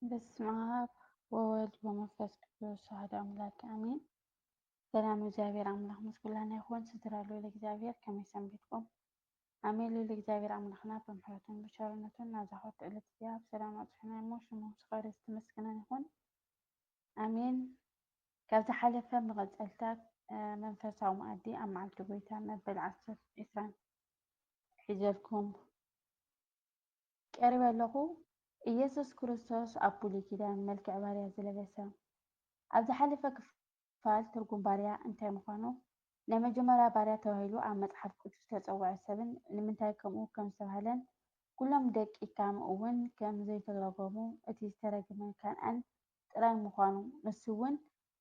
በስመ አብ ወወልድ ወመንፈስ ቅዱስ አሐዱ አምላክ አሜን። ሰላም እግዚኣብሔር አምላክ ምስ ኩላና ይኹን። ስድራ ልዑል እግዚኣብሔር ከመይ ሰንቢትኩም? አሜን። ልዑል እግዚኣብሔር አምላክና ብምሕረቱን ብቸርነቱን ናብዛ ክብርቲ ዕለት እዚኣ ብሰላም ኣብፅሑና እሞ ሽሙ ምስ ኸብረ ዝተመስገነን ይኹን። አሜን። ካብ ዝሓለፈ መቐፀልታ መንፈሳዊ መኣዲ ኣብ መዓልቲ ጎይታ መበል ዓሰርተ ዒስራን ሒዘልኩም ቀሪበ ኣለኹ። ኢየሱስ ክርስቶስ ኣብ ብሉይ ኪዳን መልክዕ ባርያ ዝለበሰ። ኣብ ዝሓለፈ ክፋል ትርጉም ባርያ እንታይ ምዃኑ፣ ናይ መጀመርያ ባርያ ተባሂሉ ኣብ መጽሓፍ ቅዱስ ዝተጸውዐ ሰብን ንምንታይ ከምኡ ከም ዝተባህለን፣ ኩሎም ደቂ ካም እውን ከም ዘይተረገሙ፣ እቲ ዝተረግመ ከነኣን ጥራይ ምዃኑ፣ ንሱ እውን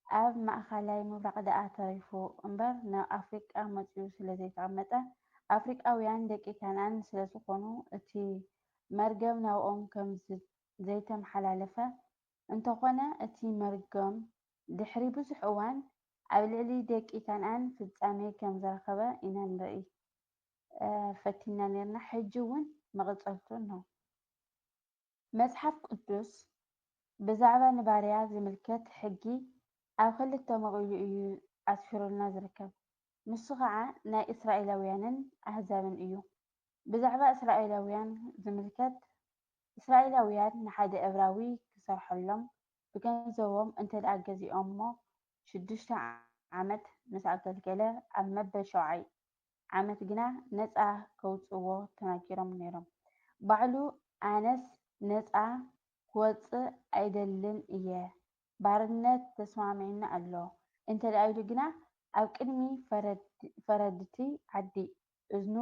ኣብ ማእከላይ ምብራቕ ደኣ ተሪፉ እምበር ናብ ኣፍሪቃ መጺኡ ስለ ዘይተቐመጠ፣ ኣፍሪቃውያን ደቂ ከነኣን ስለ ዝኾኑ፣ እቲ መርገም ናብኦም ከም ዝ-፣ ዘይተመሓላለፈ፣ እንተኾነ እቲ መርገም ድሕሪ ብዙሕ እዋን ኣብ ልዕሊ ደቂ ከነኣን ፍጻሜ ከም ዝረኸበ ኢና ንርኢ። እ፣ ፈቲና ነርና፣ ሕጂ እውን መቐጸልቱ እንሆ። መጽሓፍ ቅዱስ ብዛዕባ ንባርያ ዝምልከት ሕጊ ኣብ ክልተ መቒሉ እዩ ኣስፊሩልና ዝርከብ። ንሱ ኸዓ ናይ እስራኤላውያንን ኣህዛብን እዩ። ብዛዕባ እስራኤላውያን ዝምልከት፣ እስራኤላውያን ንሓደ እብራዊ ክሰርሐሎም ብገንዘቦም እንተ ደኣ ገዚኦሞ፣ ሽዱሽተ ዓመት ምስ ኣገልገለ፣ ኣብ መበል ሸውዓይ ዓመት ግና ነጻ ከውጽእዎ ተናጊሮም ነይሮም። ባዕሉ፣ ኣነስ ነጻ ክወጽእ ኣይደልን እየ፣ ባርነት ተስማሚዕኒ ኣሎ እንተ ደኣ ኢሉ ግና፣ ኣብ ቅድሚ ፈረድ-፣ ፈረድቲ ዓዲ እዝኑ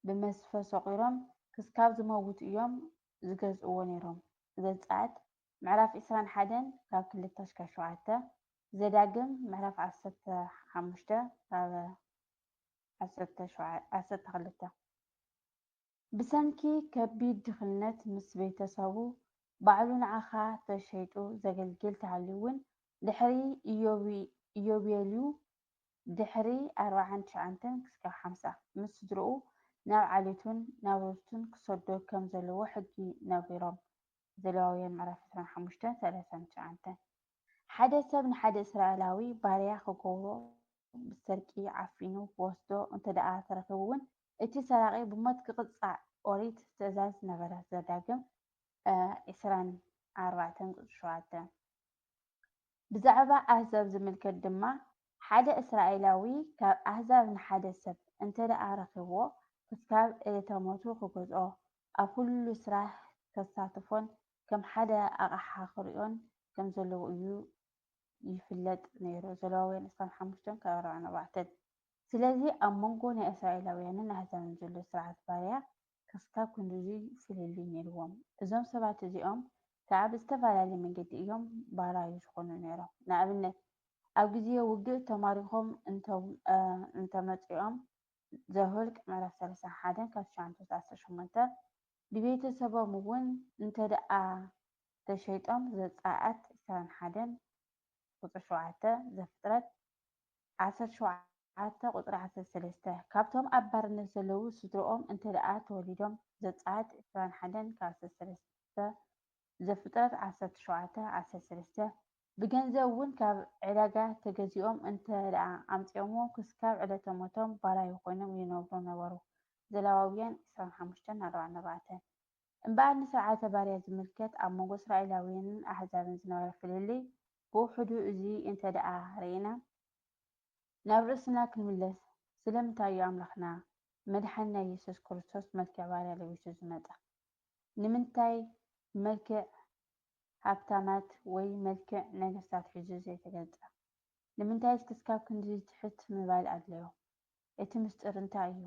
ብመስፈ ሰቒሮም ክስካብ ዝመውት እዮም ዝገዝእዎ ነይሮም። ዘጸኣት ምዕራፍ ዒስራን ሓደን ካብ ክልተ እስካብ ሸውዓተ፣ ዘዳግም ምዕራፍ ዓሰርተ ሓሙሽተ ካብ ዓሰርተ ሸውዓተ፣ ዓሰርተ ክልተ። ብሰንኪ ከቢድ ድኽነት ምስ ቤተሰቡ ባዕሉ ንዓኻ ተሸይጡ ዘገልግል ተሃልዩ እውን፣ ድሕሪ ኢዮቢ-፣ ኢዮቤልዩ፣ ድሕሪ ኣርብዓን ትሽዓተን ክስካብ ሓምሳ፣ ምስ ስድርኡ ናብ ዓሌቱን ናብ ርስቱን ክሰዶ ከም ዘለዎ ሕጊ ነጊሮም። ዘሌዋውያን ምዕራፍ ዕስራን ሓሙሽተን ሰላሳን ትሽዓተን። ሓደ ሰብ ንሓደ እስራኤላዊ ባርያ ክገብሮ ብሰርቂ ዓፊኑ ክወስዶ እንተ ደኣ ተረኺቡ እውን፣ እቲ ሰራቒ ብሞት ክቕጻዕ ኦሪት ትእዛዝ ነበረ። ዘዳግም፣ እ፣ ዕስራን ኣርባዕተን ቁጽሪ ሸውዓተ። ብዛዕባ ኣህዛብ ዝምልከት ድማ፣ ሓደ እስራኤላዊ ካብ ኣህዛብ ንሓደ ሰብ እንተ ደኣ ረኺብዎ፣ ክሳብ ዕለተ ሞቱ ክገዝኦ፣ ኣብ ኩሉ ስራሕ ከሳትፎን ከም ሓደ ኣቕሓ ክርእዮን ከም ዘለዎ እዩ ይፍለጥ ነይሩ። ዘሌዋውያን ዕስራን ሓሙሽተን ካብ ኣርባዓን ኣርባዕተን። ስለዚ ኣብ መንጎ ናይ እስራኤላውያንን ኣህዛብን ዘሎ ስርዓት ባርያ ክስካብ ክንድዚ ፍልልይ ነይርዎም። እዞም ሰባት እዚኦም ከኣ ብዝተፈላለየ መንገዲ እዮም ባራዩ ዝኾኑ ነይሮም። ንኣብነት፣ ኣብ ግዜ ውግእ ተማሪኾም እንተ-፣ እ፣ እንተመጺኦም፣ ዘኍልቅ ምዕራፍ ሰላሳን ሓደን ካብ ትሽዓተ እስካብ ዓሰርተ ሸሞንተ፣ ብቤተሰቦም እውን እንተ ደኣ ተሸይጦም፣ ዘጸኣት ዕስራን ሓደን ቁጽሪ ሸውዓተ፣ ዘፍጥረት ዓሰርተ ሸውዓተ ቁጽሪ ዓሰርተ ሰለስተ፣ ካብቶም ኣብ ባርነት ዘለዉ ስድርኦም እንተ ደኣ ተወሊዶም፣ ዘጸኣት ዕስራን ሓደን ካብ ዓሰርተ ሰለስተ፣ ዘፍጥረት ዓሰርተ ሸውዓተ ዓሰርተ ሰለስተ፣ ብገንዘብ እውን ካብ ዕዳጋ ተገዚኦም እንተ ደኣ ኣምጺኦምዎ፣ ክስካብ ዕለተ ሞቶም ባራዩ ኮይኖም ይነብሩ ነበሩ። ዘሌዋውያን ዕስራን ሓሙሽተን ኣርባዓን ኣርባዕተን። እምበኣር ንስርዓተ ባርያ ዝምልከት ኣብ መንጎ እስራኤላውያንን ኣህዛብን ዝነበረ ፍልልይ ብውሑዱ እዚ እንተ ደኣ ርኢና፣ ናብ ርእስና ክንምለስ፣ ስለምንታይ እዩ ኣምላኽና መድሓኒና የሱስ ክርስቶስ መልክዕ ባርያ ለቢሱ ዝመጸ? ንምንታይ መልክዕ ሃብታማት ወይ መልክዕ ነገስታት ሒዙ ዘይተገልጸ? ንምንታይስ ክስካብ ክንድዚ ትሕት ምባል ኣድለዮ? እቲ ምስጢር እንታይ እዩ?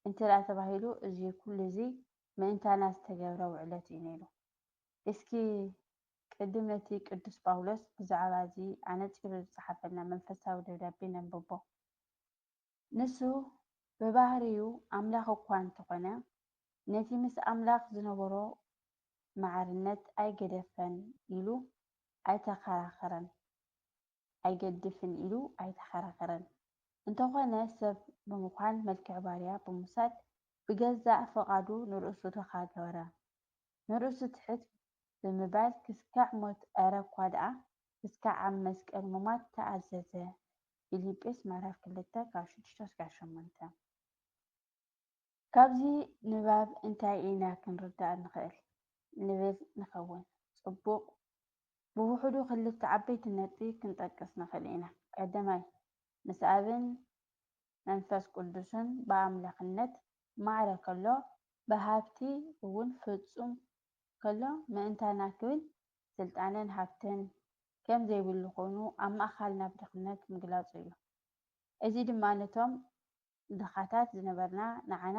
እንተ ደኣ ተባሂሉ፣ እዚ ኩሉ እዚ ምእንታና ዝተገብረ ውዕለት እዩ ነይሩ። እስኪ ቅድም ነቲ ቅዱስ ጳውሎስ ብዛዕባ እዚ ኣነጺሩ ዝጸሓፈልና መንፈሳዊ ደብዳቤ ነንብቦ። ንሱ ብባህሪኡ ኣምላኽ እኳ እንተኾነ፣ ነቲ ምስ ኣምላኽ ዝነበሮ ማዕርነት ኣይገደፈን ኢሉ ኣይተኸራኸረን። ኣይገድፍን ኢሉ ኣይተኸራኸረን። እንተኾነ ሰብ ብምዃን መልክዕ ባርያ ብምውሳድ ብገዛእ ፍቓዱ ንርእሱ ድኻ ገበረ። ንርእሱ ትሕት ብምባል ክስካዕ ሞት፣ እረ እኳ ደኣ ክስካዕ ኣብ መስቀል ምሟት ተኣዘዘ። ፊልጶስ ምዕራፍ ክልተ ካብ ሽዱሽተ እስካብ ሸሞንተ። ካብዚ ንባብ እንታይ ኢና ክንርዳእ ንኽእል? ንብል ንኸውን። ጽቡቕ፣ ብውሑዱ ክልተ ዓበይቲ ነጥቢ ክንጠቅስ ንኽእል ኢና። ቀዳማይ፣ ምስ ኣብን መንፈስ ቅዱስን ብኣምላኽነት ማዕረ ከሎ፣ ብሃብቲ እውን ፍጹም ከሎ፣ ምእንታና ክብል ስልጣንን ሃብትን ከም ዘይብሉ ኮይኑ፣ ኣብ ማእኻልና ብድኽነት ምግላጹ እዩ። እዚ ድማ ነቶም ድኻታት ዝነበርና ንዓና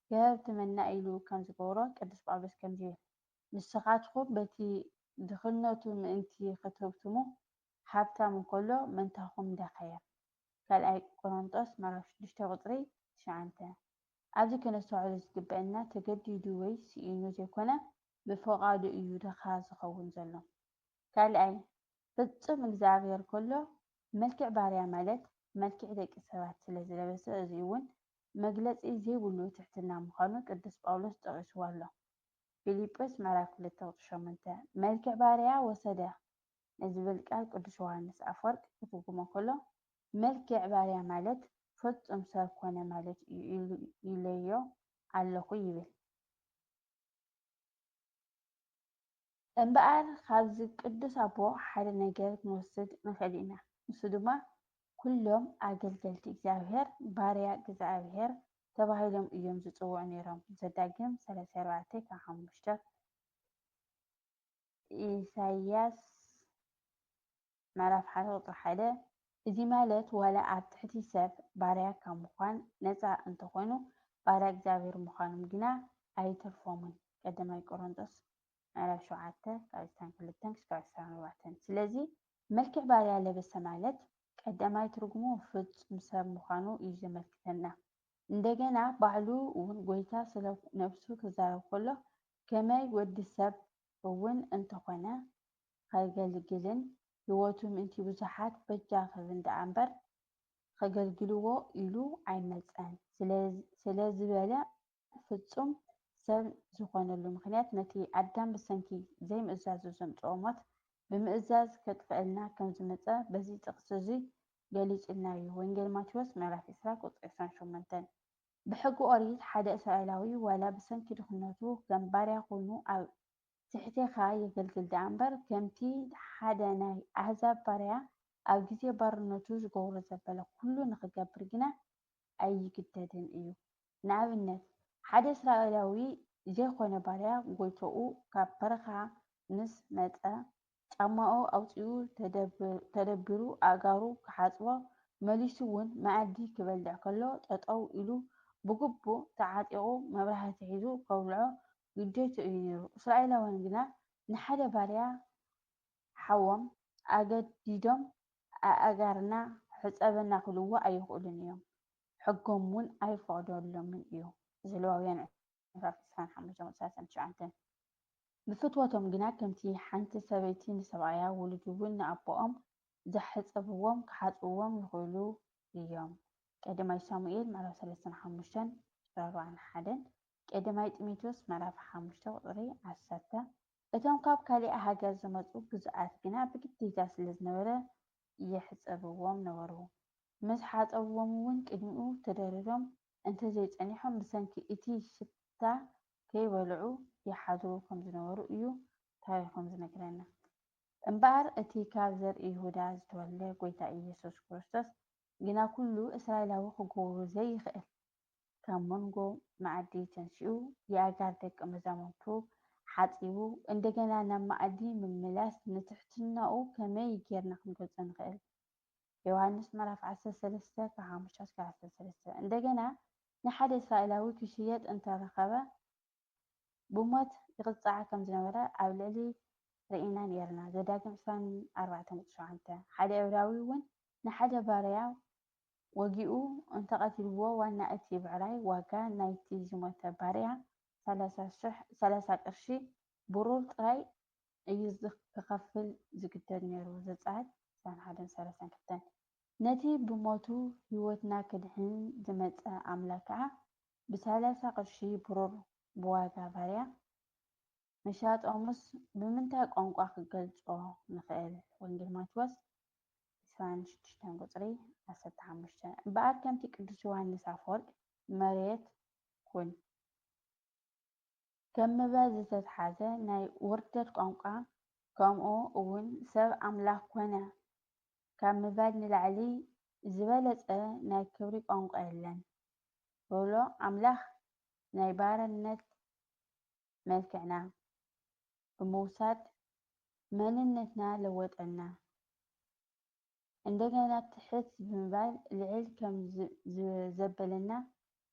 ክህብትመና ኢሉ ከም ዝገብሮ ቅዱስ ጳውሎስ ከምዚ ይብል፣ ንስኻትኩም በቲ ድኽነቱ ምእንቲ ክትህብትሙ ሃብታም እንከሎ መንታኹም ደኸየ። ካልኣይ ቆሮንጦስ ምዕራፍ ሽዱሽተ ቁጽሪ ትሽዓተ። ኣብዚ ከነስተውዕሎ ዝግበአና ተገዲዱ ወይ ስኢኑ ዘይኮነ ብፍቓዱ እዩ ድኻ ዝኸውን ዘሎ። ካልኣይ ፍጹም እግዚኣብሔር ከሎ መልክዕ ባርያ ማለት መልክዕ ደቂ ሰባት ስለ ዝለበሰ እዚ እውን መግለጺ ዘይብሉ ትሕትና ምዃኑ ቅዱስ ጳውሎስ ጠቒስዎ ኣሎ። ፊልጶስ ምዕራፍ ክልተ ቁጽሪ ሸሞንተ። መልክዕ ባርያ ወሰደ ንዝብል ቃል ቅዱስ ዮሃንስ ኣፈወርቅ ክትርጉሞ ከሎ መልክዕ ባርያ ማለት ፍጹም ሰብ ኮነ ማለት እዩ ኢሉ ኢለዮ ኣለኹ ይብል። እምበኣር ካብዚ ቅዱስ ኣቦ ሓደ ነገር ክንወስድ ንኽእል ኢና። ንሱ ድማ ኩሎም ኣገልገልቲ እግዚኣብሔር ባርያ እግዚኣብሔር ተባሂሎም እዮም ዝጽውዑ ነይሮም። ዘዳግም ሰላሳ ኣርባዕተ ካብ ሓሙሽተ። ኢሳይያስ ምዕራፍ ሓደ ቁጽሪ ሓደ። እዚ ማለት ዋላ ኣብ ትሕቲ ሰብ ባርያ ካብ ምዃን ነጻ እንተኾኑ ባርያ እግዚኣብሔር ምዃኖም ግና ኣይተርፎምን። ቀዳማይ ቆሮንጦስ ምዕራፍ ሸውዓተ ካብ ዕስራን ክልተን ክሳብ ዕስራን ኣርባዕተን። ስለዚ መልክዕ ባርያ ለበሰ ማለት ቀዳማይ ትርጉሙ ፍጹም ሰብ ምዃኑ እዩ ዘመልክተና። እንደገና ባዕሉ እውን ጎይታ ስለ ነብሱ ክዛረብ ከሎ ከመይ ወዲ ሰብ እውን እንተኾነ ከገልግልን ህይወቱ ምእንቲ ብዙሓት በጃ ክህብን ደኣ እምበር ከገልግልዎ ኢሉ ኣይመጸን ስለ ዝበለ ፍጹም ሰብ ዝኾነሉ ምኽንያት ነቲ ኣዳም ብሰንኪ ዘይምእዛዙ ዘምጽኦ ሞት ብምእዛዝ ከጥፍኣልና ከም ዝመጸ በዚ ጥቕሲ እዚ ገሊጹልና እዩ። ወንጌል ማቴዎስ ምዕራፍ ዕስራ ቁጽሪ ዕስራን ሸሞንተን። ብሕጊ ኦሪት ሓደ እስራኤላዊ ዋላ ብሰንኪ ድኽነቱ ከም ባርያ ኮይኑ ኣብ ትሕቴኻ የገልግል ደኣ እምበር ከምቲ ሓደ ናይ ኣህዛብ ባርያ ኣብ ግዜ ባርነቱ ዝገብሮ ዘበለ ኩሉ ንኽገብር ግና ኣይግደድን እዩ። ንኣብነት ሓደ እስራኤላዊ ዘይኮነ ባርያ ጎይቶኡ ካብ በረኻ ምስ መጸ ጫማኡ ኣውጺኡ ተደቢሩ ኣእጋሩ ክሓጽቦ መሊሱ እውን መኣዲ ክበልዕ ከሎ ጠጠው ኢሉ ብግቡእ ተዓጢቑ መብራህቲ ሒዙ ከብልዖ ግዴትኡ እዩ ነይሩ። እስራኤላውያን ግና ንሓደ ባርያ ሓዎም ኣገዲዶም ኣእጋርና ሕጸበና ክብልዎ ኣይኽእሉን እዮም። ሕጎም እውን ኣይፈቕደሎምን እዩ። ዘሌዋውያን ምዕራፍ ዕስራን ሓሙሽተን ቁጽሪ ሰላሳን ትሽዓተን። ብፍትወቶም ግና ከምቲ ሓንቲ ሰበይቲ ንሰብኣያ ውሉድ እውን ንኣቦኦም ዘሕጸብዎም ክሓጽብዎም ይኽእሉ እዮም። ቀዳማይ ሳሙኤል ምዕራፍ ሰለስተን ሓሙሽተን ቁጽሪ ኣርባዓን ሓደን፣ ቀዳማይ ጢሞቴዎስ ምዕራፍ ሓሙሽተ ቁጽሪ ዓሰርተ። እቶም ካብ ካሊእ ሃገር ዝመጹ ግዙኣት ግና ብግዴታ ስለ ዝነበረ የሕጸብዎም ነበሩ። ምስ ሓጸብዎም እውን ቅድሚኡ ተደሪሮም እንተዘይጸኒሖም ብሰንኪ እቲ ሽታ ከይበልዑ ይሓድሩ ከም ዝነበሩ እዩ ታሪኾም ዝነግረና። እምበኣር እቲ ካብ ዘርኢ ይሁዳ ዝተወልደ ጎይታ ኢየሱስ ክርስቶስ ግና ኩሉ እስራኤላዊ ክገብሮ ዘይኽእል ካብ መንጎ መኣዲ ተንሲኡ የኣጋር ደቀ መዛሙርቱ ሓጺቡ እንደገና ናብ መኣዲ ምምላስ ንትሕትናኡ ከመይ ጌርና ክንገልጾ ንኽእል? ዮሃንስ ምዕራፍ ዓሰርተ ሰለስተ ካብ ሓሙሽተ እስካብ ዓሰርተ ሰለስተ። እንደገና ንሓደ እስራኤላዊ ክሽየጥ እንተረኸበ ብሞት ይቕጻዕ ከም ዝነበረ ኣብ ልዕሊ ርኢና ኔርና። ዘዳግም ዕስራን ኣርባዕተን ቁጽሪ ሸውዓተ። ሓደ ዕብራዊ እውን ንሓደ ባርያ ወጊኡ እንተቐቲልዎ ዋና እቲ ብዕራይ ዋጋ ናይቲ ዝሞተ ባርያ ሰላሳ ሽሕ፣ ሰላሳ ቅርሺ ብሩር ጥራይ እዩ ክኸፍል ዝግደድ ነይሩ። ዘጸኣት ዕስራን ሓደን ሰላሳን ክልተን። ነቲ ብሞቱ ህይወትና ክድሕን ዝመጸ ኣምላኽ ከኣ ብሰላሳ ቅርሺ ብሩር ብዋጋ ባርያ መሻጦምስ ብምንታይ ቋንቋ ክገልጾ ንኽእል? ወንጌል ማቴዎስ ዕስራን ሽዱሽተን ቁጽሪ ዓሰርተ ሓሙሽተ። እምበኣር ከምቲ ቅዱስ ዮሃንስ ኣፈወርቅ መሬት ኩን ከም ምባል ዝተትሓዘ ናይ ውርደት ቋንቋ፣ ከምኡ እውን ሰብ ኣምላኽ ኮነ ካብ ምባል ንላዕሊ ዝበለጸ ናይ ክብሪ ቋንቋ የለን። በሎ ኣምላኽ ናይ ባርነት መልክዕና ብምውሳድ መንነትና ለወጠና። እንደገና ትሕት ብምባል ልዕል ከም ዝ- ዝ- ዘበለና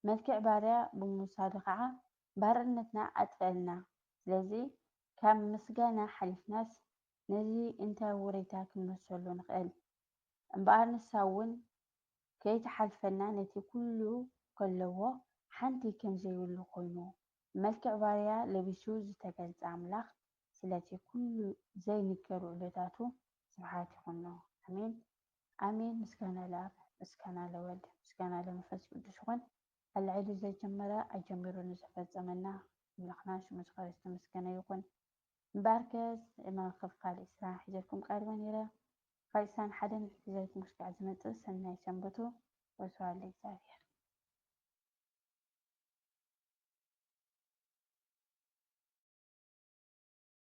መልክዕ ባርያ ብምውሳዱ ከዓ ባርነትና ኣጥፈልና። ስለዚ ካብ ምስጋና ሓሊፍናስ ነዚ እንታይ ውሬታ ክንመሰሉ ንኽእል? እምበኣር ንሳ እውን ከይትሓልፈና ነቲ ኩሉ ከለዎ ሓንቲ ከም ዘይብሉ ኮይኑ መልክዕ ባርያ ለቢሱ ዝተገልጸ ኣምላኽ ስለቲ ኩሉ ዘይንገር ውዕለታቱ ስብሓት ይኹኖ። ኣሜን ኣሜን። ምስጋና ለኣብ ምስጋና ለወልድ ምስጋና ለመንፈስ ቅዱስ ይኹን። ኣልዒሉ ዘጀመረ ኣጀሚሩ ንዝፈጸመና ኣምላኽና ሽሙ ዝኸር ዝተመስገነ ይኹን። እምበኣርከስ እማ ክፋል ዕስራ ሒዘልኩም ቀሪበ ነይረ። ክፋል ዕስራን ሓደን ሒዘልኩም ክስጋዕ ዝመጽእ ሰናይ ሰንበቱ ወስብሐት ለእግዚኣብሔር።